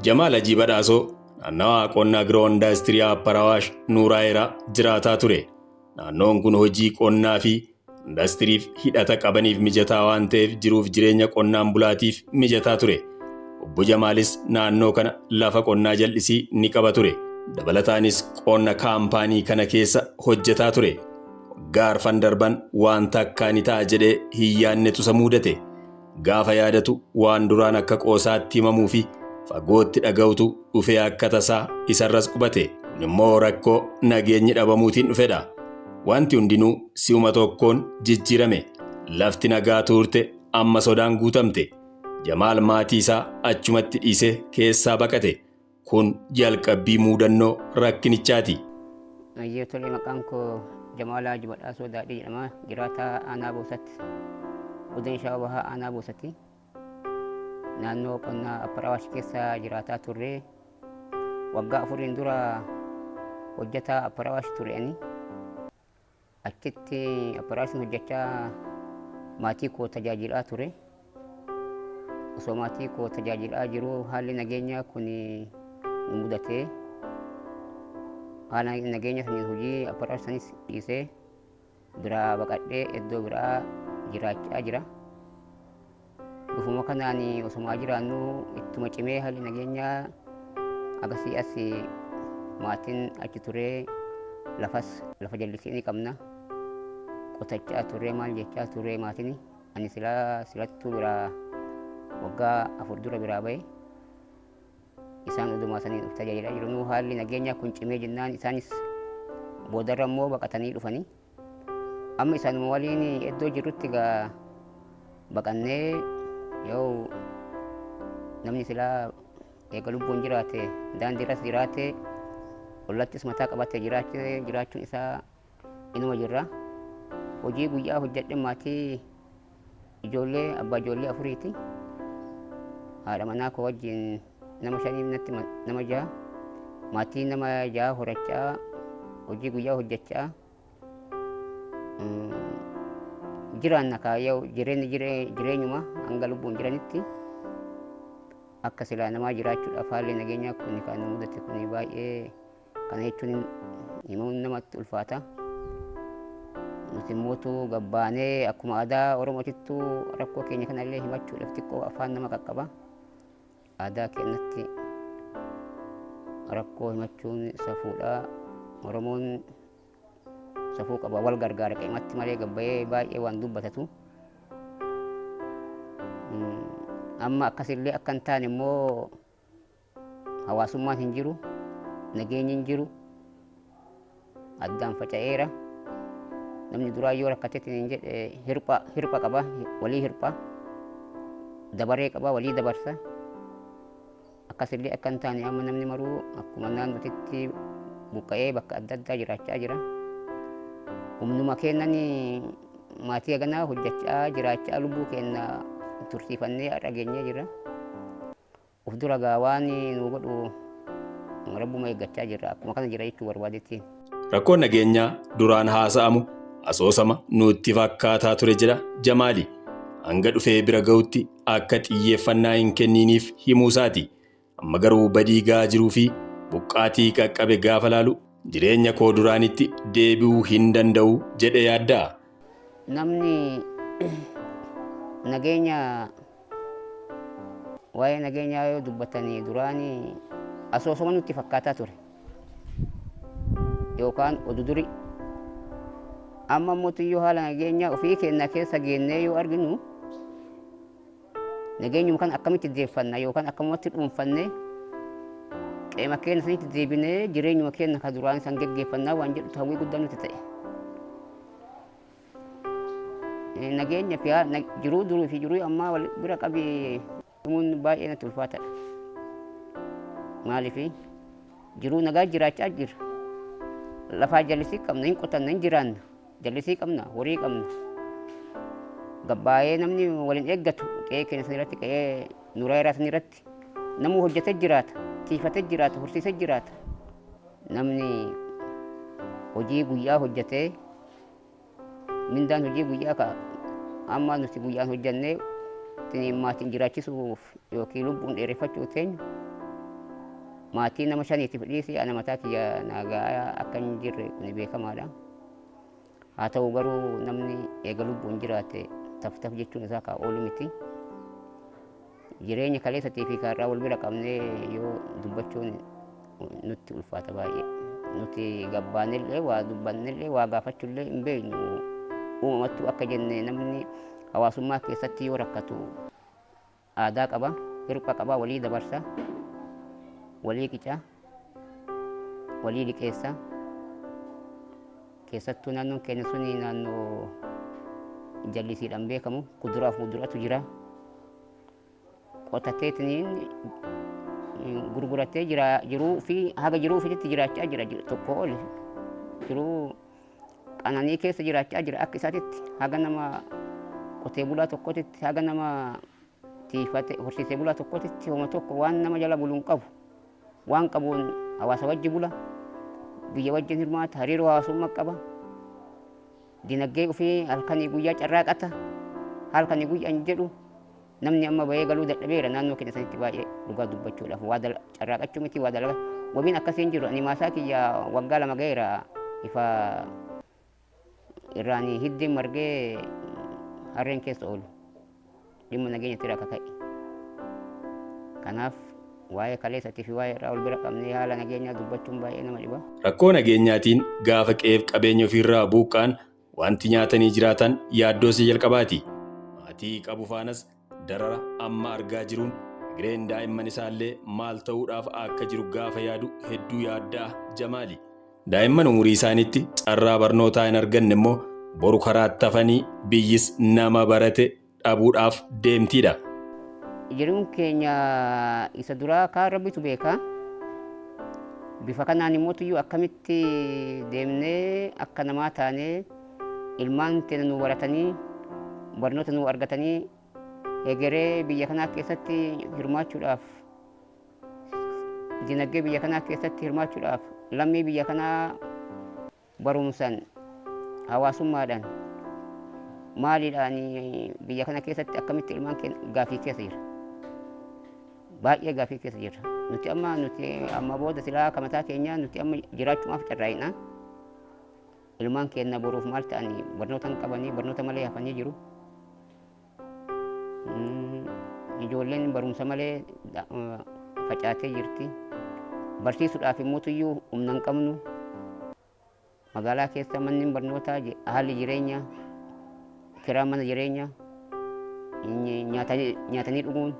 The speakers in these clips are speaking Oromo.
Jamaal Hajii Badhaasoo naannawaa qonna agiroo indaastirii Appar Awaash Nuuraayiraa jiraataa ture. Naannoon kun hojii qonnaa fi indastiriif hidhata qabaniif mijataa waan ta'eef jiruuf jireenya qonnaan bulaatiif mijataa ture. Obbo Jamaalis naannoo kana lafa qonnaa jal'isii ni qaba ture. Dabalataanis qonna kaampaanii kana keessa hojjetaa ture. Waggaa arfan darban waan takkaa ni ta'a jedhee hin yaadnetu isa mudate. Gaafa yaadatu waan duraan akka qoosaatti himamuu fi fagootti dhaga'utu dhufee akka tasaa isarras qubate. Kun immoo rakkoo nageenyi dhabamuutiin dhufedha. Wanti hundinuu si'uma tokkoon jijjiirame. Lafti nagaa turte amma sodaan guutamte. Jamaal maatii isaa achumatti dhiisee keessaa baqate. Kun jalqabbii muudannoo rakkinichaati. Ayyee tolee, maqaan koo Jamaal Haaji Badhaasoo Daadhii jedhama. Jiraataa aanaa Boosatti. Godina Shawaa Bahaa aanaa Boosatti. Naannoo qonnaa Appar Awaash keessa jiraataa turre. Waggaa 4n dura hojjetaa Appar Awaash ture ani. Achitti Appar Awaashin hojjechaa maatii koo tajaajilaa ture. Osoo maatii koo tajaajilaa jiruu haalli nageenyaa kun nu mudatee, haala nageenya saniin hojii Appar Awaash sanis dhiisee biraa baqadhee iddoo biraa jiraachaa jira. Dhufuma kanaan osumaa jiraannu ittuma cimee haalli nageenyaa agasii as maatiin achi turee, lafas lafa jallisii ni qabna. Qotachaa turee, maal jechaa turee maatiin, ani silaa silattuu biraa waggaa 4 dura biraa bahe. Isaan odumaa saniin of tajaajilaa jiranuu haalli nageenyaa kun cimee jennaan isaanis boodarra immoo baqatanii dhufanii. Amma isaanuma waliin iddoo jirrutti egaa baqannee, yoo namni silaa eega lubbuun jiraate daandiirras jiraate ollattis mataa qabate jiraachuun isaa inuma jirra. Hojii guyyaa hojjedhe maatii ijoollee, abbaa ijoollee afuriiti. Haadha manaa koo wajjin nama shanii natti nama jaha, maatii nama jaha horachaa hojii guyyaa hojjechaa jiraanna. Kaayyoo jireenyi jireenyuma hanga lubbuun jiranitti akka silaa namaa jiraachuudhaaf haalli nageenyaa kun kan nu mudate kun baay'ee kana jechuun himuun namatti ulfaata. Nuti immoo gabbaanee akkuma aadaa Oromootittuu rakkoo keenya kanallee himachuudhaaf xiqqoo afaan nama qaqqaba. Aadaa keenyatti rakkoo himachuun safuudha. Oromoon safuu qaba, wal gargaara qeematti malee gabbayee baay'ee waan dubbatatu. Amma akkasillee akka hin taane immoo hawaasummaan hin jiru, nageenyi hin jiru, addaan faca'eera. Namni duraa yoo rakkatetti hin jedhe hirpha hirpha qaba, walii hirpha, dabaree qaba, walii dabarsa. Akkasillee akka hin taane amma namni maruu akkuma naannootitti buqqa'ee bakka adda addaa jiraachaa jira. Humnuma kennan maatii haganaa hojjechaa jiraachaa lubbuu keenya tursiifannee har'a geenyee jirra. Uf dura gaa waan nu godhu rabbuma eeggachaa jirra. Akkuma kana jira jechuu barbaadetti. Rakkoon nageenyaa duraan haasa'amu asoosama nutti fakkaataa ture jedha Jamaali. Hanga dhufee bira ga'utti akka xiyyeeffannaa hin kenniiniif himuusaati. Amma garuu badii ga'aa jiruu fi buqqaatii qaqqabe gaafa laalu jireenya koo duraanitti deebi'uu hin danda'u jedhee yaadda'a. Namni nageenya, waa'ee nageenyaa yoo dubbatanii duraanii asoosama nutti fakkaataa ture. Yookaan oduu durii. Amma immoo yoo haala nageenyaa ofii keenya keessa geennee yoo arginu, nageenyuma kan akkamitti deeffanna yookaan akkamumatti dhuunfannee qeema keenya sanitti deebinee jireenyuma keenya ka duraan san geggeeffannaa waan jedhutu hawwii guddaa nutti ta'e. Nageenya fi jiruu durii fi jiruu ammaa wal bira qabii himuun baay'ee natti ulfaatadha. Maaliif, jiruu nagaa jiraachaa jira. Lafaa jallisii qabna, hin qotanna, hin jiraanna. Jallisii qabna, horii qabna. Gabbaayee namni waliin eeggatu qe'ee keenya san irratti, qe'ee nuuraa san irratti namuu hojjetee jiraata, tiifatee jiraata, horsiisee jiraata. Namni hojii guyyaa hojjetee mindaan hojii guyyaa ka amma nuti guyyaan hojjannee maatiin jiraachisuuf yookiin lubbuun dheereffachuu teenyu Maatii nama shaniitiif dhiisii ana mataa kiyya nagaa akka hin jirre kun beekamaadha. Haa ta'u garuu namni eega lubbuun jiraate taftaf jechuun isaa kaa oolu miti. Jireenya kaleessatii fi kaarraa wal bira qabnee yoo dubbachuun nutti ulfaata baay'ee. Nuti gabbaanillee waa dubbannillee waa gaafachuullee hin beeknu. Uumamattuu akka jenne namni hawaasummaa keessatti yoo rakkatu aadaa qaba, hirpha qaba, walii dabarsa, walii qica, walii liqeessa. Keessattuu naannoon keenya suni naannoo jallisiidhaan beekamu kuduraaf muduraatu jira. Qotateetiniin gurguratee jira jiruu fi haga jiruu ofiitti jiraachaa jira tokko ol jiruu qananii keessa jiraachaa jira akka isaatitti haga nama qotee bulaa tokkotitti haga nama tiifate horsiisee bulaa tokkotitti homa tokko waan nama jala buluun qabu waan qabuun hawaasa wajji bula biyya wajjin hirmaata hariiroo hawaasummaa qaba dinagdee ofii halkanii guyyaa carraaqata halkanii guyyaan jedhu namni amma bahee galuu dadhabeera naannoo keenya sanitti baay'ee dhugaa dubbachuudhaaf waa carraaqachuu miti waa dalagaa wabiin akkasii hin jiru ani maasaa kiyya waggaa 2 ga'eera ifa irraan hiddeen margee harreen keessa oolu dhimma nageenya tira akka ka'e kanaaf waa'ee kaleessatii fi waa'ee irraa ol bira qabnee haala nageenyaa dubbachuun baay'ee nama dhiba. Rakkoo nageenyaatiin gaafa qe'eef qabeenya ofiirraa buqqaan wanti nyaatanii jiraatan yaaddoo si jalqabaati. Maatii qabu faanas darara amma argaa jiruun egereen daa'imman isaallee maal ta'uudhaaf akka jiru gaafa yaadu hedduu yaaddaa Jamaali. Daa'imman umurii isaaniitti carraa barnootaa hin arganne immoo boru karaatti hafanii biyyis nama barate dhabuudhaaf deemtiidha. Jiruun keenya isa duraa kaan rabbitu beeka. Bifa kanaan immoo tuyyuu akkamitti deemnee akka namaa taanee ilmaan teenya nu baratanii barnoota nu argatanii egeree biyya kanaa keessatti hirmaachuudhaaf dinagdee biyya kanaa keessatti hirmaachuudhaaf lammii biyya kanaa barumsaan hawaasummaadhaan maaliidhaan biyya kana keessatti akkamitti ilmaan keenya gaafii keessa jira. Baay'ee gaafii keessa jira. Nuti amma booda silaa akka mataa keenyaa nuti amma jiraachumaaf carraa'ina. Ilmaan keenya boruuf maal ta'anii barnoota hin qabanii barnoota malee hafanii jiru. Ijoolleen barumsa malee facaatee jirti. Barsiisuudhaaf immoo tuyyuu humna hin qabnu. Magaalaa keessa manneen barnootaa haalli jireenyaa kiraa mana jireenyaa nyaatanii dhuguun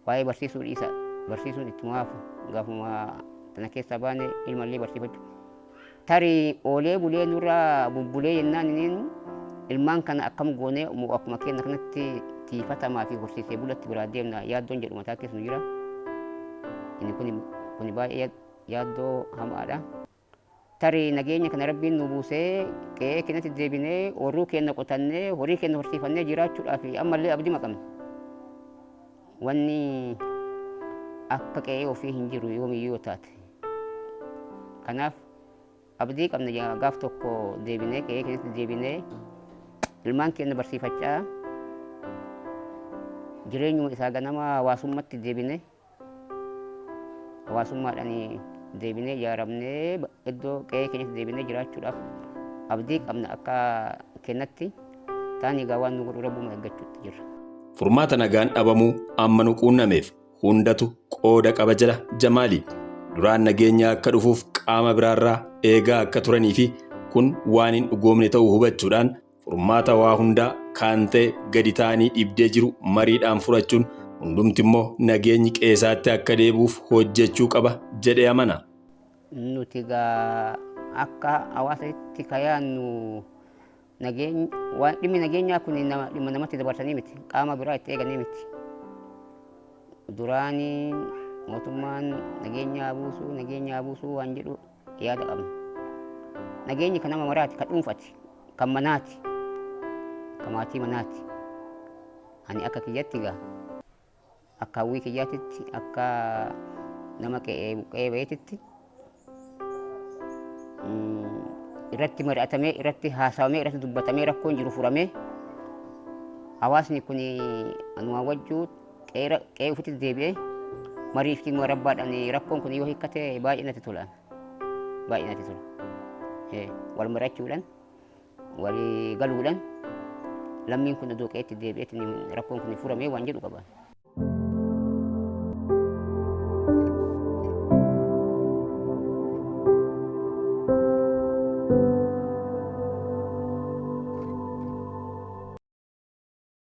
waa'ee barsiisuu dhiisa. Barsiisuun ittuma hafu gaafuma tana keessaa baane ilmallee barsiifachuu. Tarii oolee bulee nurraa bubbulee jennaan inni ilmaan kana akkam goonee akkuma keenya kanatti tiifatamaa fi horsiisee bulatti biraa deemna yaaddoon jedhu mataa keessa nu jira. Inni kun baay'ee yaaddoo hamaadha. Tarii nageenya kana rabbiin nu buusee qe'ee keenyatti deebinee horuu keenya qotannee horii keenya horsiifannee jiraachuudhaaf ammallee abdii maqamne. Wanni akka qe'ee ofii hin jiru yoomiyyuu yoo taate. Kanaaf abdii qabna gaaf tokko deebinee qe'ee keenyatti deebinee ilmaan keenya barsiifachaa jireenyuma isaa ganama hawaasummaatti deebinee hawaasummaadhaan deebinee ijaaramnee iddoo qe'ee keenyatti deebinee jiraachuudhaaf abdii qabna akka kennatti taanii egaa waan nu godhu rabbuma eeggachuutti jirra. Furmaata nagaan dhabamuu amma nu quunnameef hundatu qooda qaba jedha Jamaali. Duraan nageenya akka dhufuuf qaama biraarraa eegaa akka turanii fi kun waan hin dhugoomne ta'uu hubachuudhaan furmaata waa hundaa kan ta'e gadi ta'anii dhibdee jiru mariidhaan furachuun hundumti immoo nageenyi qe'eesaatti akka deebi'uuf hojjechuu qaba jedhee amana. Nuti egaa akka hawaasatti kayaannu waan dhimmi nageenyaa kun dhimma namatti dabarsanii miti qaama biraa itti eeganii miti. Duraanii mootummaan nageenyaa buusuu waan jedhu yaada qabna. Nageenyi kan nama maraati kan dhuunfati kan manaati kan maatii manaati. Ani akka kiyyatti egaa akka hawwii kiyyaatitti akka nama qe'ee ba'eetitti irratti mari'atamee irratti haasawamee irratti dubbatamee rakkoon jiru furamee hawaasni kun anumaa wajjuu qe'ee ofiitti deebi'ee Marii fi marabbaadhaan rakkoon kun yoo hiikkate baay'ee natti tola. Baay'ee natti tola. Wal mari'achuudhaan, walii galuudhaan lammiin kun iddoo qe'eetti deebi'eetti rakkoon kun furamee waan jedhu qaba.